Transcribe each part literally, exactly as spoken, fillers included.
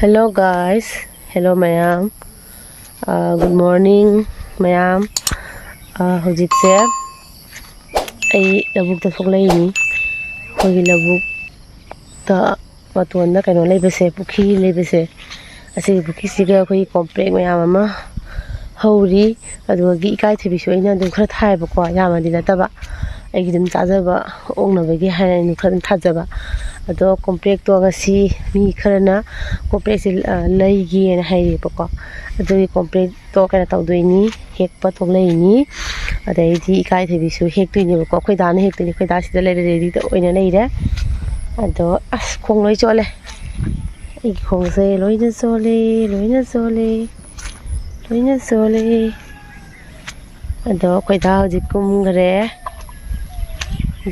Hello guys, hello ꯃꯌꯥꯝ꯫ ꯑꯥ, good morning ꯃꯌꯥꯝ꯫ ꯑꯥ, ꯍꯧꯖꯤꯛꯁꯦ ꯑꯩ ꯂꯧꯕꯨꯛꯇ ꯊꯣꯛꯂꯛꯏꯅꯤ꯫ ꯑꯩꯈꯣꯏꯒꯤ ꯂꯧꯕꯨꯛꯇ ꯃꯇꯣꯟꯗ ꯀꯩꯅꯣ ꯂꯩꯕꯁꯦ, ꯄꯨꯈ꯭ꯔꯤ ꯂꯩꯕꯁꯦ, ꯑꯁꯤꯒꯤ ꯄꯨꯈ꯭ꯔꯤꯁꯤꯒ ꯑꯩꯈꯣꯏꯒꯤ ꯀꯣꯝꯄ꯭ꯔꯦꯛ ꯃꯌꯥꯝ ꯑꯃ ꯍꯧꯔꯤ꯫ ꯑꯗꯨꯗꯒꯤ ꯏꯀꯥꯏꯊꯕꯤꯁꯨ ꯑꯩꯅ ꯑꯗꯨꯝ ꯈꯔ ꯊꯥꯏꯌꯦꯕꯀꯣ, ꯌꯥꯝꯅꯗꯤ ꯅꯠꯇꯕ, ꯑꯩꯒꯤ ꯑꯗꯨꯝ ꯆꯥꯖꯕ ꯑꯣꯛꯅꯕꯒꯤ ꯍꯥꯏꯅ ꯑꯩꯅ ꯈꯔ ꯑꯗꯨꯝ ꯊꯥꯖꯕ꯫ ꯑꯗꯣ ꯀꯣꯝꯄ꯭ꯔꯦꯛꯇꯣ ꯉꯁꯤ ꯃꯤ ꯈꯔꯅ ꯀꯣꯝꯄ꯭ꯔꯦꯛꯁꯦ, ꯑ, ꯂꯩꯒꯦꯅ ꯍꯥꯏꯔꯛꯑꯦꯕꯀꯣ꯫ ꯑꯗꯨꯒꯤ ꯀꯣꯝꯄ꯭ꯔꯦꯛꯇꯣ ꯀꯩꯅꯣ ꯇꯧꯗꯣꯏꯅꯤ, ꯍꯦꯛꯄ ꯊꯣꯛꯂꯛꯏꯅꯤ꯫ ꯑꯗꯩꯗꯤ ꯏꯀꯥꯏꯊꯕꯤꯁꯨ ꯍꯦꯛꯇꯣꯏꯅꯦꯕꯀꯣ, ꯑꯩꯈꯣꯏ ꯗꯥꯅ ꯍꯦꯛꯇꯣꯏꯅꯤ꯫ ꯑꯩꯈꯣꯏ ꯗꯥ ꯁꯤꯗ ꯂꯩꯔꯦ, ꯔꯦꯗꯤꯗ ꯑꯣꯏꯅ ꯂꯩꯔꯦ꯫ ꯑꯗꯣ ꯑꯁ, ꯈꯣꯡ ꯂꯣꯏ ꯆꯣꯠꯂꯦ꯫ ꯑꯩꯒꯤ ꯈꯣꯡꯁꯦ ꯂꯣꯏꯅ ꯆꯣꯠꯂꯦ, ꯂꯣꯏꯅ ꯆꯣꯠꯂꯦ, ꯂꯣꯏꯅ ꯆꯣꯠꯂꯦ꯫ ꯑꯗꯣ ꯑꯩꯈꯣꯏ ꯗꯥ ꯍꯧꯖꯤꯛ ꯀꯨꯝꯈ꯭ꯔꯦ꯫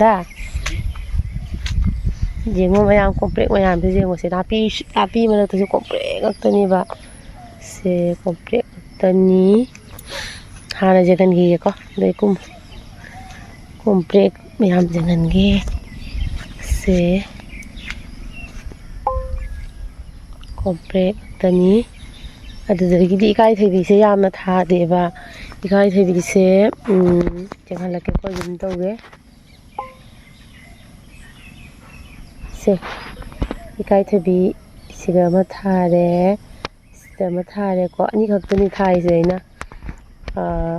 ꯗꯥ, ꯌꯦꯡꯉꯣ ꯃꯌꯥꯝ, ꯀꯣꯝꯄ꯭ꯔꯦꯛ ꯃꯌꯥꯝꯗꯣ ꯌꯦꯡꯉꯣꯁꯦ꯫ ꯅꯥꯄꯤ, ꯅꯥꯄꯤ ꯃꯔꯛꯇꯁꯨ ꯀꯣꯝꯄ꯭ꯔꯦꯛ ꯉꯥꯛꯇꯅꯦꯕ꯫ ꯁꯦ ꯀꯣꯝꯄ꯭ꯔꯦꯛ ꯉꯥꯛꯇꯅꯤ꯫ ꯍꯥꯟꯅ ꯌꯦꯡꯍꯟꯈꯤꯒꯦꯀꯣ, ꯑꯗꯩ ꯀꯨꯝ-, ꯀꯣꯝꯄ꯭ꯔꯦꯛ ꯃꯌꯥꯝ ꯌꯦꯡꯍꯟꯒꯦ꯫ ꯁꯦ ꯀꯣꯝꯄ꯭ꯔꯦꯛ ꯉꯥꯛꯇꯅꯤ꯫ ꯑꯗꯨꯗꯒꯤꯗꯤ ꯏꯀꯥꯏꯊꯕꯤꯁꯦ ꯌꯥꯝꯅ ꯊꯥꯗꯦꯕ꯫ ꯏꯀꯥꯏꯊꯕꯤꯁꯦ, ꯎꯝ, ꯌꯦꯡꯍꯜꯂꯛꯀꯦꯀꯣ, zoom ꯇꯧꯒꯦ꯫ ꯁꯦ, ꯏꯀꯥꯏꯊꯕꯤ ꯁꯤꯗ ꯑꯃ ꯊꯥꯔꯦ, ꯁꯤꯗ ꯑꯃ ꯊꯥꯔꯦꯀꯣ꯫ ꯑꯅꯤꯈꯛꯇꯅꯤ ꯊꯥꯔꯤꯁꯦ ꯑꯩꯅ꯫ ꯑꯥ,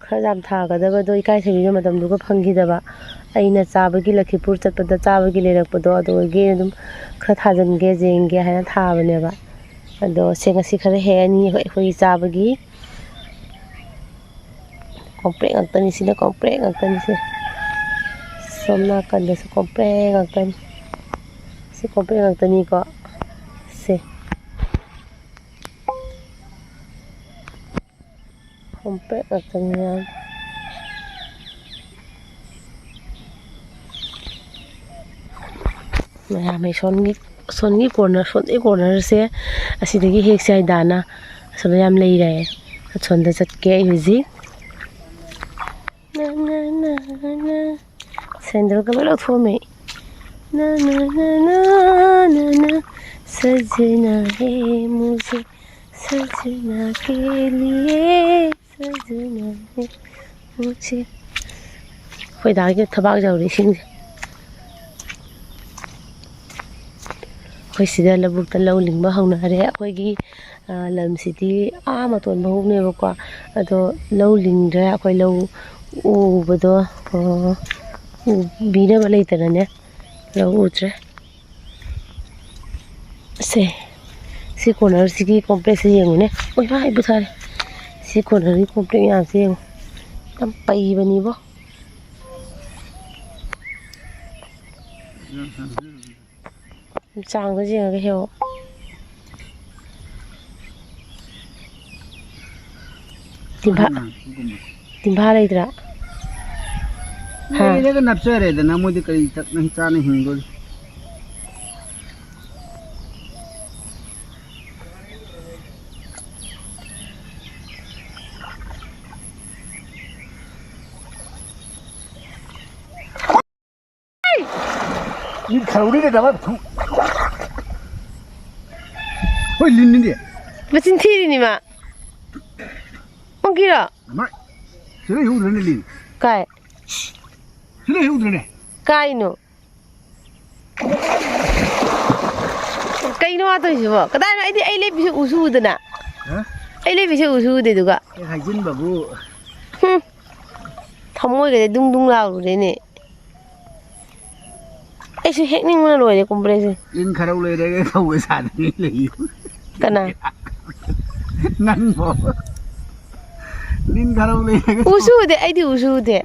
ꯈꯔ ꯌꯥꯝ ꯊꯥꯒꯗꯕꯗꯣ ꯏꯀꯥꯏꯊꯕꯤꯗꯣ ꯃꯇꯝꯗꯨꯒ ꯐꯪꯈꯤꯗꯕ꯫ ꯑꯩꯅ ꯆꯥꯕꯒꯤ, ꯂꯈꯤꯄꯨꯔ ꯆꯠꯄꯗ ꯆꯥꯕꯒꯤ ꯂꯩꯔꯛꯄꯗꯣ, ꯑꯗꯨꯗꯒꯤ ꯑꯗꯨꯝ ꯈꯔ ꯊꯥꯖꯤꯟꯒꯦ, ꯌꯦꯡꯒꯦ ꯍꯥꯏꯅ ꯊꯥꯕꯅꯦꯕ꯫ ꯑꯗꯣ ꯁꯦ, ꯉꯁꯤ ꯈꯔ ꯍꯦꯛꯑꯅꯤ ꯑꯩꯈꯣꯏ, ꯑꯩꯈꯣꯏꯒꯤ ꯆꯥꯕꯒꯤ꯫ ꯀꯣꯝꯄ꯭ꯔꯦꯛ ꯉꯥꯛꯇꯅꯤ, ꯁꯤꯅ ꯀꯣꯝꯄ꯭ꯔꯦꯛ ꯉꯥꯛꯇꯅꯤ ꯁꯦ꯫ ꯁꯣꯝ ꯅꯥꯀꯟꯗꯁꯨ ꯀꯣꯝꯄ꯭ꯔꯦꯛ ꯉꯥꯛꯇꯅꯤ꯫ ꯁꯤ ꯀꯣꯝꯄ꯭ꯔꯦꯛ ꯉꯥꯛꯇꯅꯤꯀꯣ꯫ ꯁꯦ꯫ ꯀꯣꯝꯄ꯭ꯔꯦꯛ ꯉꯥꯛꯇꯅꯤ ꯃꯌꯥꯝ꯫ ꯃꯌꯥꯝ, ꯑꯩ ꯁꯣꯝꯒꯤ, ꯁꯣꯝꯒꯤ corner, ꯁꯣꯝꯒꯤ cornerꯁꯦ ꯑꯁꯤꯗꯒꯤ ꯍꯦꯛꯁꯦ ꯍꯥꯏꯗꯥꯅ ꯑꯁꯣꯝꯗ ꯌꯥꯝ ꯂꯩꯔꯦ꯫ ꯑꯁꯣꯝꯗ ꯆꯠꯀꯦ ꯑꯩ ꯍꯧꯖꯤꯛ꯫ ꯅ, ꯅ, ꯅ, ꯅ꯫ Sandalꯒ ꯂꯣꯏ ꯂꯧꯊꯣꯛꯑꯝꯃꯦ꯫ ꯅ, ꯅ, ꯅ, ꯅ, ꯅ, ꯅ꯫ सजना है मुझे, सजना के लिए, सजना है मुझे. ꯑꯩꯈꯣꯏ ꯗꯥꯒꯤ ꯊꯕꯥꯛ ꯌꯧꯔꯦ ꯏꯁꯤꯡꯁꯦ. ꯑꯩꯈꯣꯏ ꯁꯤꯗ ꯂꯧꯕꯨꯛꯇ ꯂꯧ ꯂꯤꯡꯕ ꯍꯧꯅꯔꯦ. ꯑꯩꯈꯣꯏꯒꯤ, ꯑ, ꯂꯝꯁꯤꯗꯤ ꯑꯥ ꯃꯇꯣꯟ ꯐꯥꯎꯅꯦꯕꯀꯣ. ꯑꯗꯣ ꯂꯧ ꯂꯤꯡꯗ꯭ꯔꯦ. ꯑꯩꯈꯣꯏ ꯂꯧ ꯎꯕꯗꯣ, ꯑ, ꯎꯕꯤꯅꯕ ꯂꯩꯇꯅꯅꯦ, ꯂꯧ ꯎꯗ꯭ꯔꯦ. ꯁꯦ, ꯁꯤ ꯀꯣꯔꯅꯔꯁꯤꯒꯤ ꯀꯣꯝꯄ꯭ꯂꯦꯛꯁꯁꯦ ꯌꯦꯡꯉꯨꯅꯦ. ꯑꯣꯏ ꯃꯥ, ꯑꯩ ꯄꯨꯊꯔꯦ. ꯁꯤ ꯀꯣꯔꯅꯔꯒꯤ ꯀꯣꯝꯄ꯭ꯂꯦꯛ ꯃꯌꯥꯝꯁꯦ ꯌꯦꯡꯉꯨ. ꯌꯥꯝ ꯄꯩꯕꯅꯤꯕꯣ. ꯆꯥꯡꯗꯣ ꯌꯦꯡꯉꯒ ꯍꯦꯛꯑꯣ. ꯇꯤꯝꯐꯥ, ꯇꯤꯝꯐꯥ ꯂꯩꯇ꯭ꯔꯥ? ꯍꯥ? ꯂꯩꯔꯒ ꯅꯞꯆꯔꯦꯗꯅ, ꯃꯣꯏꯗꯤ ꯀꯔꯤ ꯊꯛꯅ ꯆꯥꯅ ꯍꯤꯡꯗꯣꯔꯤ? ꯂꯤꯟ ꯈꯔꯧꯅꯤꯅꯦ, ꯅꯃꯥꯏ ꯃꯊꯨꯝ꯫ ꯍꯣꯏ, ꯂꯤꯟꯅꯤꯅꯦ꯫ ꯃꯆꯤꯟ ꯊꯤꯔꯤꯅꯤ ꯃꯥ꯫ ꯑꯣꯟꯈꯤꯔꯣ? ꯅꯃꯥꯏ꯫ ꯁꯤꯗ ꯌꯧꯗ꯭ꯔꯅꯦ, ꯂꯤꯟ꯫ ꯀꯥꯏ? ꯁꯤꯗ ꯌꯧꯗ꯭ꯔꯅꯦ꯫ ꯀꯥꯏꯅꯣ? ꯀꯩꯅꯣ ꯃꯥ ꯇꯧꯔꯤꯁꯤꯕꯣ? ꯀꯗꯥꯏꯅꯣ? ꯑꯩꯗꯤ ꯑꯩ ꯂꯦꯞꯄꯤꯁꯦ ꯎꯁꯨ ꯎꯗꯅ꯫ ꯍꯥ? ꯑꯩ ꯂꯦꯞꯄꯤꯁꯦ ꯎꯁꯨ ꯎꯗꯦ ꯑꯗꯨꯒ꯫ ꯍꯦꯛ ꯍꯥꯏꯖꯤꯟꯕꯕꯨ꯫ ꯍꯨꯝ꯫ ꯊꯃꯣꯏꯒꯁꯦ ꯗꯨꯡ ꯗꯨꯡ ꯂꯥꯎꯔꯨꯔꯦꯅꯦ꯫ ꯑꯩꯁꯨ ꯍꯦꯛꯅꯤꯡꯕꯅ ꯂꯣꯏꯔꯦ ꯀꯣꯝꯄ꯭ꯔꯦꯛꯁꯦ꯫ ꯂꯤꯟ ꯈꯔꯧ ꯂꯩꯔꯒ ꯊꯧꯕ ꯁꯥꯗꯅ ꯂꯩꯌꯨ꯫ ꯀꯅꯥ? ꯅꯪꯕꯣ꯫ ꯂꯤꯟ ꯈꯔꯧ ꯂꯩꯔꯒ ꯎꯁꯨ ꯎꯗꯦ, ꯑꯩꯗꯤ ꯎꯁꯨ ꯎꯗꯦ꯫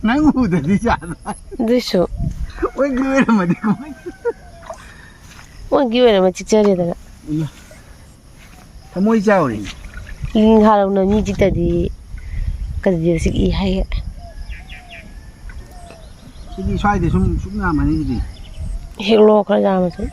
ꯅꯪ ꯎꯗꯗꯤ ꯆꯥꯗ꯫ ꯑꯗꯨꯏꯁꯨ꯫ ꯑꯣꯏꯒꯤ ꯑꯣꯏꯔꯝꯃꯗꯤ ꯀꯃꯥꯏ? ꯑꯣꯏꯒꯤ ꯑꯣꯏꯔꯝꯃ ꯆꯤꯛꯆꯔꯦꯗꯅ꯫ ꯏꯃꯥ꯫ ꯊꯃꯣꯏ ꯆꯥꯎꯔꯤ꯫ ꯂꯤꯟ ꯈꯔꯧꯅ ꯃꯤ ꯆꯤꯛꯇꯗꯤ ꯀꯔꯤꯗꯤ ꯆꯤꯛꯏ ꯍꯥꯏꯒꯦ? ꯁꯤꯗꯤ ꯁ꯭ꯋꯥꯏꯗ ꯁꯨꯝ ꯁꯨꯝ ꯌꯥꯝꯃꯅꯤ ꯁꯤꯗꯤ꯫ ꯍꯦꯛꯂꯣ ꯈꯔ ꯌꯥꯝꯃꯁꯨ꯫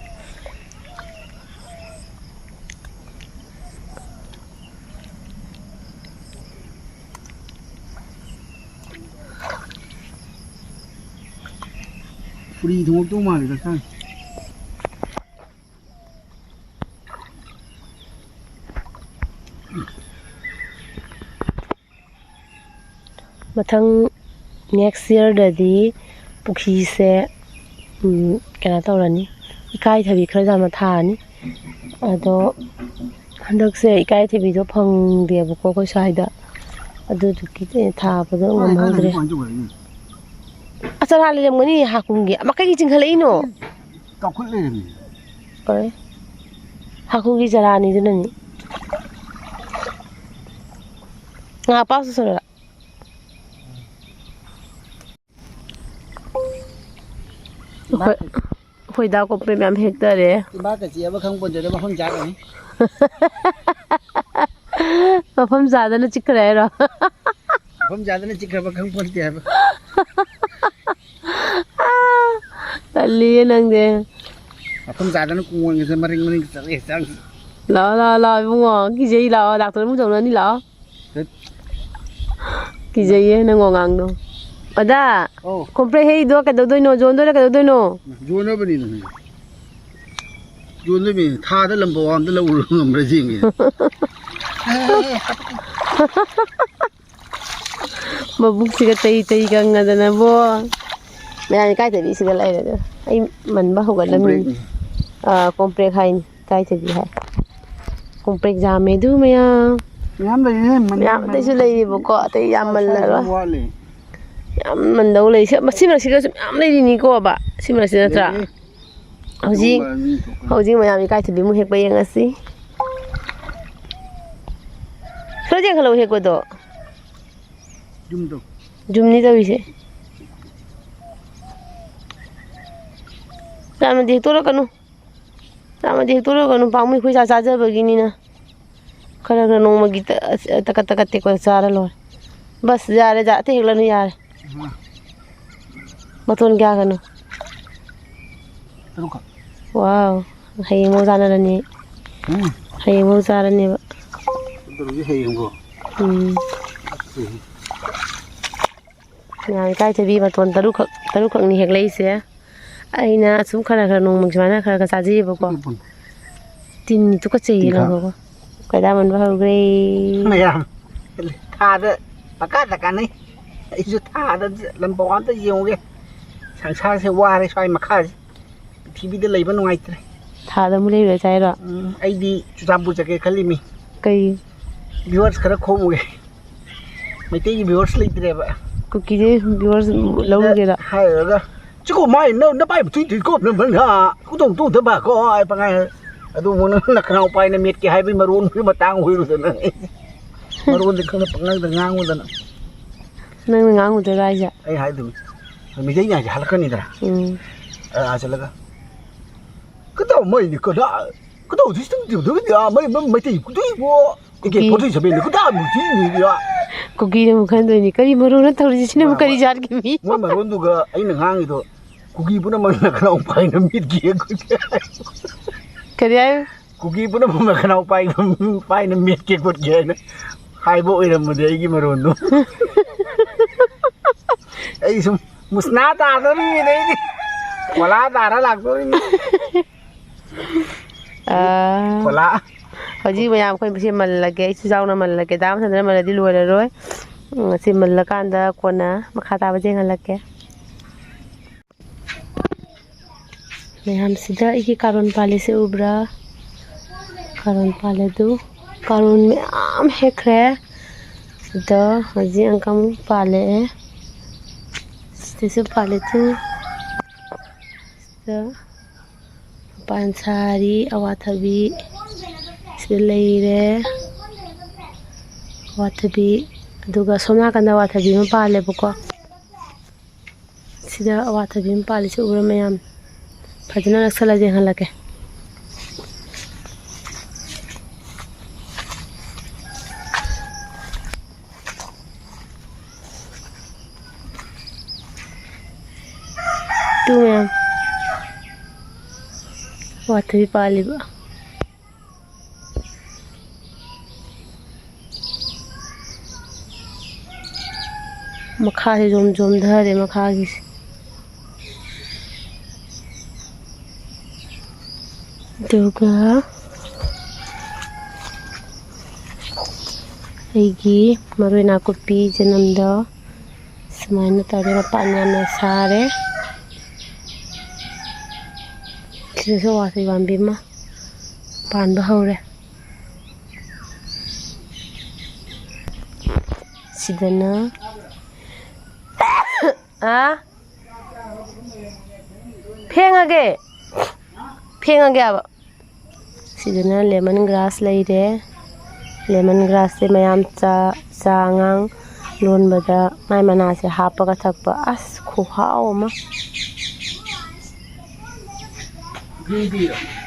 ꯐꯨꯔꯤ ꯊꯨꯡꯉꯛꯇꯧ ꯃꯥꯜꯂꯦꯗ ꯁꯥꯏ꯫ ꯃꯊꯪ next yearꯗꯗꯤ ꯄꯨꯈ꯭ꯔꯤꯁꯦ, ꯎꯝ, ꯀꯩꯅꯣ ꯇꯧꯔꯅꯤ, ꯏꯀꯥꯏꯊꯕꯤ ꯈꯔ ꯌꯥꯝꯅ ꯊꯥꯔꯅꯤ꯫ ꯑꯗꯣ ꯍꯟꯗꯛꯁꯦ ꯏꯀꯥꯏꯊꯕꯤꯗꯣ ꯐꯪꯗꯦꯕꯀꯣ ꯑꯩꯈꯣꯏ ꯁ꯭ꯋꯥꯏꯗ, ꯑꯗꯨꯗꯨꯒꯤ ꯊꯥꯕꯗꯣ ꯉꯝꯍꯧꯗ꯭ꯔꯦ꯫ ꯑꯆꯔꯥ ꯂꯩꯔꯝꯒꯅꯤ ꯍꯥꯀꯨꯝꯒꯤ꯫ ꯑꯃ ꯀꯩꯒꯤ ꯆꯤꯡꯈꯠꯂꯛꯏꯅꯣ? ꯆꯥꯎꯈꯠ ꯂꯩꯔꯝꯃꯤ꯫ ꯀꯔꯤ? ꯍꯥꯀꯨꯝꯒꯤ ꯆꯔꯥꯅꯤꯗꯨꯅꯅꯤ꯫ ꯉꯥ ꯄꯥꯎ ꯆꯨꯁꯜꯂꯣꯔꯥ? ꯑꯩꯈꯣꯏ, ꯑꯩꯈꯣꯏ ꯗꯥ ꯀꯣꯝꯄ꯭ꯔꯦꯛ ꯃꯌꯥꯝ ꯍꯦꯛꯇꯔꯦ꯫ ꯏꯃꯥ ꯀꯆꯤ ꯑꯃ ꯈꯪ ꯄꯣꯟꯖꯗ ꯃꯐꯝ ꯆꯥꯒꯅꯤ꯫ ꯃꯐꯝ ꯆꯥꯗꯅ ꯆꯤꯛꯈ꯭ꯔꯦ ꯍꯥꯏꯔꯣ? ꯃꯐꯝ ꯆꯥꯗꯅ ꯆꯤꯛꯈ꯭ꯔꯕ ꯈꯪ ꯄꯣꯟꯇꯦ ꯍꯥꯏꯕ꯫ ꯇꯜꯂꯤꯌꯦ ꯅꯪꯗꯤ꯫ ꯃꯐꯝ ꯆꯥꯗꯅ ꯀꯣꯡꯒꯁꯦ ꯃꯔꯤꯡ ꯃꯔꯤꯡ ꯆꯠꯂꯦ ꯍꯛꯆꯥꯡꯁꯦ꯫ ꯂꯥꯛꯑꯣ, ꯂꯥꯛꯑꯣ, ꯂꯥꯛꯑꯣ ꯏꯕꯨꯡꯉꯣ, ꯀꯤꯖꯩ, ꯂꯥꯛꯑꯣ, ꯗꯥꯛꯇꯔ ꯑꯃꯨꯛ ꯇꯧꯅꯅꯤ, ꯂꯥꯛꯑꯣ꯫ ꯇꯠ꯫ ꯀꯤꯖꯩꯌꯦ ꯅꯪ ꯋꯥꯉꯥꯡꯗꯣ꯫ ꯑꯣꯖꯥ, ꯑꯧ꯫ ꯀꯣꯝꯄ꯭ꯔꯦꯛ ꯍꯩꯗꯣ ꯀꯩꯗꯧꯗꯣꯏꯅꯣ? ꯌꯣꯟꯗꯣꯏꯔ ꯀꯩꯗꯧꯗꯣꯏꯅꯣ? ꯌꯣꯟꯅꯕꯅꯤꯅꯦ꯫ ꯌꯣꯟꯗꯣꯏꯅꯦ꯫ ꯊꯥꯗ ꯂꯝꯐꯥꯎ ꯑꯝꯇ ꯂꯧꯔ ꯉꯝꯕ꯭ꯔꯥ ꯌꯦꯡꯒꯦ꯫ ꯃꯕꯨꯛꯁꯤꯒ ꯇꯩ ꯇꯩ ꯀꯪꯉꯗꯅꯕꯣ꯫ ꯃꯌꯥꯝ ꯏꯀꯥꯏꯊꯕꯤꯁꯤꯒ ꯂꯩꯔꯦ ꯑꯗꯣ꯫ ꯑꯩ ꯃꯟꯕ ꯍꯧꯒꯠꯂꯝꯃꯤꯅꯤ꯫ ꯀꯣꯝꯄ꯭ꯔꯦꯛꯅꯤ꯫ ꯑꯥ, ꯀꯣꯝꯄ꯭ꯔꯦꯛ ꯍꯥꯏꯅꯤ꯫ ꯏꯀꯥꯏꯊꯕꯤ ꯍꯥꯏ꯫ ꯀꯣꯝꯄ꯭ꯔꯦꯛ ꯌꯥꯝꯃꯦ ꯑꯗꯨ ꯃꯌꯥꯝ꯫ ꯃꯌꯥꯝ ꯂꯩꯔꯤꯅꯦ, ꯃꯅꯤꯡ, ꯃꯌꯥꯝ ꯑꯇꯩꯁꯨ ꯃꯅꯤꯡ꯫ ꯂꯩꯔꯤꯕꯀꯣ, ꯑꯇꯩ ꯁ꯭ꯋꯥꯏ, ꯁ꯭ꯋꯥꯏꯁꯨ ꯌꯥꯝꯃꯜꯂꯔꯣꯏ꯫ ꯋꯥꯠꯂꯤ꯫ ꯌꯥꯝꯃꯟꯗꯧ ꯂꯩ꯫ ꯁꯤ, ꯃꯁꯤ ꯃꯔꯛꯁꯤꯗꯁꯨ ꯃꯌꯥꯝ ꯂꯩꯔꯤꯅꯤꯀꯣ, ꯕꯥ꯫ ꯁꯤ ꯃꯔꯛꯁꯤ ꯅꯠꯇ꯭ꯔꯥ? ꯂꯩꯔꯤ꯫ ꯍꯧꯖꯤꯛ, ꯅꯣꯡꯃ ꯑꯅꯤ ꯊꯣꯛꯄ꯫ ꯍꯧꯖꯤꯛ ꯃꯌꯥꯝ ꯏꯀꯥꯏꯊꯕꯤꯃꯨꯛ ꯍꯦꯛꯄ ꯌꯦꯡꯉꯁꯤ꯫ ꯈꯔ ꯌꯦꯡꯈꯠꯂꯛꯎ ꯍꯦꯛꯄꯗꯣ꯫ ꯌꯨꯝꯗꯣ꯫ ꯌꯨꯝꯅꯤ ꯇꯧꯔꯤꯁꯦ꯫ ꯌꯥꯝꯅꯗꯤ ꯍꯦꯛꯇꯣꯔꯛꯀꯅꯨ꯫ ꯌꯥꯝꯅꯗꯤ ꯍꯦꯛꯇꯣꯔꯛꯀꯅꯨ꯫ ꯄꯥꯝꯃꯨꯏ, ꯑꯩꯈꯣꯏ ꯆꯥ ꯆꯥꯖꯕꯒꯤꯅꯤꯅ꯫ ꯈꯔ ꯈꯔ ꯅꯣꯡꯃꯒꯤ ꯇ-, ꯑꯁ, ꯇꯀꯠ ꯇꯀꯠ ꯇꯦꯛꯄ ꯆꯥꯔ ꯂꯣꯏꯔꯦ꯫ ꯕꯁ, ꯌꯥꯔꯦ, ꯖꯥ-, ꯑꯇꯩ ꯍꯦꯛꯂꯅꯨ, ꯌꯥꯔꯦ꯫ ꯃꯥ꯫ ꯃꯇꯣꯟ ꯀꯌꯥꯒꯅꯣ? ꯇꯔꯨꯛꯈꯛ꯫ ꯋꯥꯎ, ꯍꯌꯦꯡ ꯃꯧ ꯆꯥꯅꯔꯅꯤ꯫ ꯎꯝ꯫ ꯍꯌꯦꯡ ꯃꯧ ꯆꯥꯔꯅꯦꯕ꯫ ꯇꯔꯨꯛꯁꯦ ꯍꯌꯦꯡꯕꯣ? ꯎꯝ꯫ ꯎꯝ꯫ ꯉꯥ ꯏꯀꯥꯏꯊꯕꯤ ꯃꯇꯣꯟ ꯇꯔꯨꯛꯈꯛ, ꯇꯔꯨꯛꯈꯛꯅꯤ ꯍꯦꯛꯂꯛꯏꯁꯦ꯫ ꯑꯩꯅ ꯁꯨꯝ ꯈꯔ ꯈꯔ ꯅꯣꯡꯃꯒꯤ ꯁꯨꯃꯥꯏꯅ ꯈꯔ ꯈꯔ ꯆꯥꯖꯩꯌꯦꯕꯀꯣ꯫ ꯇꯤꯟ ꯇꯨꯀꯠꯆꯩꯌꯦ ꯇꯤꯟꯈꯥ꯫ ꯂꯪꯊꯣꯛꯈꯣ꯫ ꯀꯣꯏꯗꯥ ꯃꯟꯕ ꯍꯧꯈ꯭ꯔꯦ꯫ ꯃꯌꯥꯝ ꯊꯥꯗ ꯄꯀꯥꯗ ꯀꯥꯟꯅꯩ꯫ ꯑꯩꯁꯨ ꯊꯥꯗ ꯂꯝ ꯄꯋꯥ ꯑꯝꯇ ꯌꯦꯡꯉꯨꯒꯦ꯫ ꯁꯪꯁꯥꯔꯁꯦ ꯋꯥꯔꯦ ꯁ꯭ꯋꯥꯏ ꯃꯈꯥꯁꯦ꯫ ꯄ꯭ꯔꯤꯊꯤꯕꯤꯗ ꯂꯩꯕ ꯅꯨꯡꯉꯥꯏꯇ꯭ꯔꯦ꯫ ꯊꯥꯗ ꯑꯃꯨꯛ ꯂꯩꯔꯨꯔꯁꯦ ꯍꯥꯏꯔꯣ? ꯎꯝ, ꯑꯩꯗꯤ ꯆꯨꯔꯆꯥꯟꯄꯨꯔ ꯆꯠꯀꯦ ꯈꯜꯂꯤꯃꯤ꯫ ꯀꯩ? Viewers ꯈꯔ ꯈꯣꯝꯃꯨꯒꯦ꯫ ꯃꯩꯇꯩꯒꯤ viewers ꯂꯩꯇ꯭ꯔꯦꯕ꯫ ꯀꯨꯀꯤꯗꯩ viewers ꯂꯧꯔꯨꯒꯦꯔꯣ? ꯍꯥꯏꯔꯨꯔꯒ, "ꯆꯤꯀꯣ ꯃꯥꯏ ꯅ-, ꯅꯄꯥꯏ ꯃꯊꯨꯟ ꯊꯨꯟ ꯀꯣꯞꯅ ꯃꯪ ꯍꯥ, ꯀꯨꯇꯧ ꯇꯧꯗꯕ ꯀꯣ," ꯍꯥꯏ ꯄꯪꯍꯥꯏ ꯍꯥꯏ꯫ ꯑꯗꯨ ꯑꯃꯨꯛ ꯅꯪ ꯅꯈꯅꯥꯎ ꯄꯥꯏꯅ ꯃꯦꯠꯀꯦ ꯍꯥꯏꯕꯒꯤ ꯃꯔꯣꯟꯒꯤ ꯃꯇꯥꯡ ꯑꯣꯏꯔꯨꯗꯅ꯫ ꯃꯔꯣꯟꯗꯤ ꯈꯪꯗ ꯄꯪꯉꯥꯡꯗ ꯉꯥꯡꯉꯨꯗꯅ꯫ ꯅꯪꯅ ꯉꯥꯡꯉꯨꯗꯣꯏꯔꯣ ꯍꯥꯏꯁꯦ? ꯑꯩ ꯍꯥꯏꯗꯨꯅꯤ꯫ ꯃꯤꯇꯩ ꯉꯥꯏꯁꯦ ꯍꯜꯂꯛꯀꯅꯤꯗꯅ꯫ ꯎꯝ꯫ ꯑ, ꯑꯥ ꯆꯠꯂꯒ, "ꯀꯗꯧ ꯃꯩꯅꯤ ꯀꯗꯥ-, ꯀꯗꯧ system ꯇꯧꯗꯕꯗꯤ ꯑꯥ ꯃꯩ-, ꯃꯩ-, ꯃꯩꯇꯩ ꯀꯨꯗꯨꯏꯕꯣ?" ꯀꯨꯀꯤ꯫ ꯑꯦ ꯀꯦ ꯐꯣꯔꯇꯤ ꯁꯚꯦꯟꯗꯤ ꯈꯨꯇꯥ ꯑꯃꯨꯛ ꯊꯤꯅꯤꯗꯤ꯫ ꯀꯨꯀꯤꯅ ꯑꯃꯨꯛ ꯈꯟꯗꯣꯏꯅꯤ, "ꯀꯔꯤ ꯃꯔꯣꯟ ꯇꯧꯔꯤꯁꯤ? ꯁꯤꯅꯕꯨ ꯃꯣꯏ ꯀꯔꯤ ꯃꯣꯏ ꯖꯥꯠꯀꯤ ꯃꯤ?" ꯃꯣꯏ ꯃꯔꯣꯟꯗꯨꯒ ꯑꯩꯅ ꯉꯥꯡꯉꯤꯗꯣ ꯀꯨꯀꯤ ꯄꯨꯝꯅꯃꯛꯅ ꯈꯅꯥꯎ ꯄꯥꯏꯅ ꯃꯤꯠꯀꯤ ꯀꯔꯤ ꯍꯥꯏ? ꯀꯨꯀꯤ ꯄꯨꯝꯅꯃꯛꯅ ꯈꯅꯥꯎ ꯄꯥꯏꯅ, ꯄꯥꯏꯅ ꯃꯤꯠꯀꯦ ꯈꯣꯠꯀꯦ ꯍꯥꯏꯅ ꯍꯥꯏꯕ ꯑꯣꯏꯔꯝꯃꯗꯤ ꯑꯩꯒꯤ ꯃꯔꯣꯟꯗꯣ꯫ ꯑꯩ ꯁꯨꯝ ꯃꯨꯁꯅꯥ ꯇꯥꯗꯣꯔꯤꯅꯦ ꯑꯩꯗꯤ꯫ ꯀꯣꯂꯥ ꯇꯥꯔ ꯂꯥꯛꯇꯣꯔꯤꯅꯤ꯫ ꯑꯥ, ꯀꯣꯂꯥ꯫ ꯍꯧꯖꯤꯛ ꯃꯌꯥꯝ ꯑꯩꯈꯣꯏ ꯃꯁꯦ ꯃꯜꯂꯒꯦ, ꯑꯩꯁꯨ ꯌꯥꯎꯅ ꯃꯜꯂꯒꯦ꯫ ꯗꯥ ꯃꯊꯟꯗꯅ ꯃꯜꯂꯗꯤ ꯂꯣꯏꯔꯔꯣꯏ꯫ ꯎꯝ, ꯁꯤ ꯃꯜꯂꯀꯥꯟꯗ ꯀꯣꯟꯅ ꯃꯈꯥ ꯇꯥꯕ ꯌꯦꯡꯍꯜꯂꯛꯀꯦ꯫ ꯃꯌꯥꯝꯁꯤꯗ ꯑꯩꯒꯤ ꯀꯥꯔꯣꯟ ꯄꯥꯜꯂꯤꯁꯦ ꯎꯕ꯭ꯔꯥ? ꯀꯥꯔꯣꯟ ꯄꯥꯜꯂꯦ ꯑꯗꯨ꯫ ꯀꯥꯔꯣꯟ ꯃꯌꯥꯝ ꯍꯦꯛꯈ꯭ꯔꯦ꯫ ꯑꯗꯣ ꯍꯧꯖꯤꯛ ꯑꯪꯀ ꯑꯃꯨꯛ ꯄꯥꯜꯂꯛꯑꯦ꯫ ꯁꯤꯗꯁꯨ ꯄꯥꯜꯂꯦ ꯇꯨ꯫ ꯁꯤꯗ ꯃꯄꯥꯟ ꯁꯥꯔꯤ ꯑꯋꯥꯊꯕꯤ꯫ ꯁꯤꯗ ꯂꯩꯔꯦ ꯑꯋꯥꯊꯕꯤ꯫ ꯑꯗꯨꯒ ꯁꯣꯝ ꯅꯥꯀꯟꯗ ꯑꯋꯥꯊꯕꯤ ꯑꯃ ꯄꯥꯜꯂꯦꯕꯀꯣ꯫ ꯁꯤꯗ ꯑꯋꯥꯊꯕꯤ ꯑꯃ ꯄꯥꯜꯂꯤꯁꯦ ꯎꯕ꯭ꯔꯥ ꯃꯌꯥꯝ? ꯐꯖꯅ ꯅꯛꯁꯜꯂ ꯌꯦꯡꯍꯜꯂꯛꯀꯦ꯫ ꯇꯨ ꯃꯌꯥꯝ꯫ ꯑꯋꯥꯊꯕꯤ ꯄꯥꯜꯂꯤꯕ꯫ ꯃꯈꯥꯁꯦ ꯖꯣꯝ ꯖꯣꯝꯊꯔꯦ ꯃꯈꯥꯒꯤꯁꯦ꯫ ꯑꯗꯨꯒ ꯑꯩꯒꯤ ꯃꯔꯣꯏ ꯅꯥꯀꯨꯞꯄꯤ ꯆꯅꯝꯗꯣ ꯑꯗꯨꯃꯥꯏꯅ ꯇꯧꯔꯦ, ꯃꯄꯥꯟ ꯌꯥꯝꯅ ꯁꯥꯔꯦ꯫ ꯁꯤꯗꯁꯨ ꯑꯋꯥꯊꯕꯤ ꯄꯥꯝꯕꯤ ꯑꯃ ꯄꯥꯟꯕ ꯍꯧꯔꯦ꯫ ꯁꯤꯗꯅ ꯑꯥ? ꯐꯦꯡꯉꯒꯦ꯫ ꯐꯦꯡꯉꯒꯦ ꯍꯥꯏꯕ꯫ ꯁꯤꯗꯅ lemon grass ꯂꯩꯔꯦ꯫ Lemon grassꯁꯦ ꯃꯌꯥꯝ ꯆꯥ, ꯆꯥ ꯑꯉꯥꯡ ꯂꯣꯟꯕꯗ ꯃꯥꯏ ꯃꯅꯥꯁꯦ ꯍꯥꯞꯄꯒ ꯊꯛꯄ꯫ ꯑꯁ, ꯈꯨꯍꯥꯎ ꯑꯃ꯫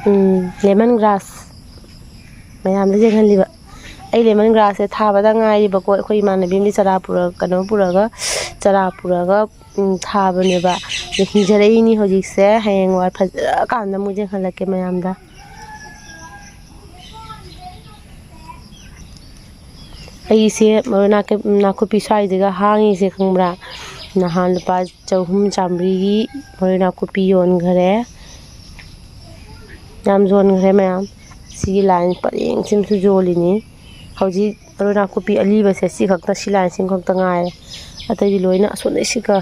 ꯎꯝ, lemon grass꯫ ꯃꯌꯥꯝꯗ ꯌꯦꯡꯍꯜꯂꯤꯕ꯫ ꯑꯩ lemon grassꯁꯦ ꯊꯥꯕꯗ ꯉꯥꯏꯔꯤꯕꯀꯣ꯫ ꯑꯩꯈꯣꯏ ꯏꯃꯥꯟꯅꯕꯤ ꯑꯃꯗꯤ ꯆꯔꯥ ꯄꯨꯔ-, ꯀꯩꯅꯣ ꯄꯨꯔꯒ, ꯆꯔꯥ ꯄꯨꯔꯒ, ꯎꯝ, ꯊꯥꯕꯅꯦꯕ꯫ ꯑꯗꯨ ꯍꯤꯡꯖꯔꯛꯏꯅꯤ ꯍꯧꯖꯤꯛꯁꯦ꯫ ꯍꯌꯦꯡꯋꯥꯏ ꯐꯖꯔꯀꯥꯟꯗ ꯑꯃꯨꯛ ꯌꯦꯡꯍꯜꯂꯛꯀꯦ ꯃꯌꯥꯝꯗ꯫ ꯑꯩꯁꯦ ꯃꯔꯣꯏ ꯅꯥꯀꯨꯞ-, ꯅꯥꯀꯨꯞꯄꯤ ꯁ꯭ꯋꯥꯏꯁꯤꯒ ꯍꯥꯡꯉꯤꯁꯦ ꯈꯪꯕ꯭ꯔꯥ? ꯅꯍꯥꯟ ꯂꯨꯄꯥ ꯆꯍꯨꯝ ꯆꯥꯝꯃꯔꯤꯒꯤ ꯃꯔꯣꯏ ꯅꯥꯀꯨꯞꯄꯤ ꯌꯣꯟꯈꯔꯦ꯫ ꯌꯥꯝ ꯌꯣꯟꯈ꯭ꯔꯦ ꯃꯌꯥꯝ꯫ ꯁꯤꯒꯤ line ꯄꯔꯦꯡꯁꯤꯃꯁꯨ ꯌꯣꯜꯂꯤꯅꯤ꯫ ꯍꯧꯖꯤꯛ ꯃꯔꯣꯏ ꯅꯥꯀꯨꯞꯄꯤ ꯑꯂꯤꯕꯁꯦ ꯁꯤ ꯈꯛꯇ, ꯁꯤ line ꯁꯤꯃ ꯈꯛꯇ ꯉꯥꯏꯔꯦ꯫ ꯑꯇꯩꯗꯤ ꯂꯣꯏꯅ ꯑꯁꯣꯝꯗꯩ ꯁꯤꯒ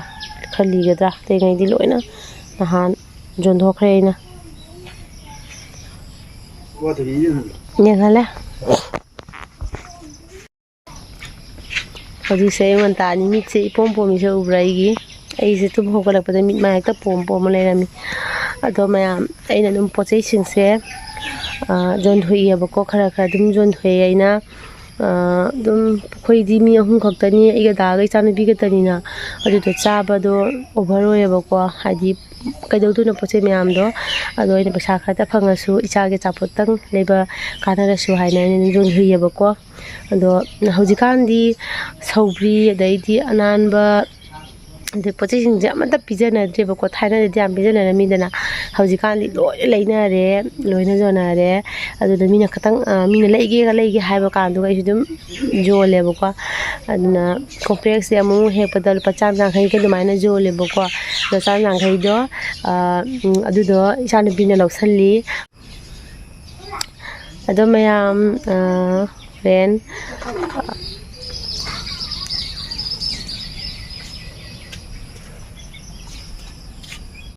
ꯈꯔ ꯂꯤꯒꯗ꯭ꯔꯥ? ꯑꯇꯩꯉꯩꯗꯤ ꯂꯣꯏꯅ ꯅꯍꯥꯟ ꯌꯣꯟꯊꯣꯛꯈ꯭ꯔꯦ ꯑꯩꯅ꯫ ꯌꯦꯡꯍꯜꯂꯦ꯫ ꯍꯧꯖꯤꯛꯁꯦ ꯑꯌꯨꯛ ꯉꯟꯇꯥꯅꯤ, ꯃꯤꯠꯁꯦ ꯏꯄꯣꯝ ꯄꯣꯝꯃꯤꯁꯦ ꯎꯕ꯭ꯔꯥ ꯑꯩꯒꯤ? ꯑꯩꯁꯦ ꯇꯨꯝ ꯍꯧꯒꯠꯂꯛꯄꯗ ꯃꯤꯠ ꯃꯥ ꯍꯦꯛꯇ ꯄꯣꯝ ꯄꯣꯝꯃ ꯂꯩꯔꯝꯃꯤ꯫ ꯑꯗꯣ ꯃꯌꯥꯝ, ꯑꯩꯅ ꯑꯗꯨꯝ ꯄꯣꯠ ꯆꯩꯁꯤꯡꯁꯦ, ꯑ, ꯌꯣꯟꯊꯣꯛꯏꯑꯕꯀꯣ, ꯈꯔ ꯈꯔ ꯑꯗꯨꯝ ꯌꯣꯟꯊꯣꯛꯑꯦ ꯑꯩꯅ꯫ ꯑ, ꯑꯗꯨꯝ ꯑꯩꯈꯣꯏꯗꯤ ꯃꯤ ꯑꯍꯨꯝ ꯈꯛꯇꯅꯤ, ꯑꯩꯒ ꯗꯥꯒ ꯏꯆꯥꯅꯨꯄꯤ ꯈꯛꯇꯅꯤꯅ꯫ ꯑꯗꯨꯗꯣ ꯆꯥꯕꯗꯣ over ꯑꯣꯏꯌꯦꯕꯀꯣ, ꯍꯥꯏꯗꯤ ꯀꯩꯗꯧꯗꯣꯏꯅꯣ ꯄꯣꯠ ꯆꯩ ꯃꯌꯥꯝꯗꯣ꯫ ꯑꯗꯣ ꯑꯩꯅ ꯄꯩꯁꯥ ꯈꯔꯇ ꯐꯪꯉꯁꯨ ꯏꯆꯥꯒꯤ ꯑꯆꯥꯄꯣꯠꯇꯪ ꯂꯩꯕ ꯀꯥꯟꯅꯔꯁꯨ ꯍꯥꯏꯅ ꯑꯩꯅ ꯑꯗꯨꯝ ꯌꯣꯟꯊꯣꯛꯏꯑꯕꯀꯣ꯫ ꯑꯗꯣ ꯍꯧꯖꯤꯛꯀꯥꯟꯗꯤ ꯁꯧꯒ꯭ꯔꯤ, ꯑꯗꯩꯗꯤ ꯑꯅꯥꯟꯕ, ꯑꯗꯩ ꯄꯣꯠ ꯆꯩꯁꯤꯡꯁꯦ ꯑꯃꯠꯇ ꯄꯤꯖꯅꯗ꯭ꯔꯦꯕꯀꯣ꯫ ꯊꯥꯏꯅꯗꯗꯤ ꯌꯥꯝ ꯄꯤꯖꯅꯔꯝꯃꯤꯗꯅ, ꯍꯧꯖꯤꯛꯀꯥꯟꯗꯤ ꯂꯣꯏꯅ ꯂꯩꯅꯔꯦ, ꯂꯣꯏꯅ ꯌꯣꯟꯅꯔꯦ꯫ ꯑꯗꯨꯗ ꯃꯤꯅ ꯈꯇꯪ, ꯑ, ꯃꯤꯅ ꯂꯩꯒꯦꯒ ꯂꯩꯒꯦ ꯍꯥꯏꯕ ꯀꯥꯟꯗꯨꯒ ꯑꯩꯁꯨ ꯑꯗꯨꯝ ꯌꯣꯜꯂꯦꯕꯀꯣ꯫ ꯑꯗꯨꯅ ꯀꯣꯝꯄ꯭ꯔꯦꯛꯁꯦ ꯑꯃꯨꯛ ꯍꯦꯛꯄꯗ ꯂꯨꯄꯥ ꯆꯥꯝ ꯌꯥꯡꯈꯩꯒꯤ ꯑꯗꯨꯃꯥꯏꯅ ꯌꯣꯜꯂꯦꯕꯀꯣ꯫ ꯑꯗꯣ ꯆꯥꯝ ꯌꯥꯡꯈꯩꯗꯣ, ꯑ, ꯎꯝ, ꯑꯗꯨꯗꯣ ꯏꯆꯥꯅꯨꯄꯤꯅ ꯂꯧꯁꯜꯂꯤ꯫ ꯑꯗꯣ ꯃꯌꯥꯝ, ꯑ, ꯍꯣꯔꯦꯟ, ꯑ,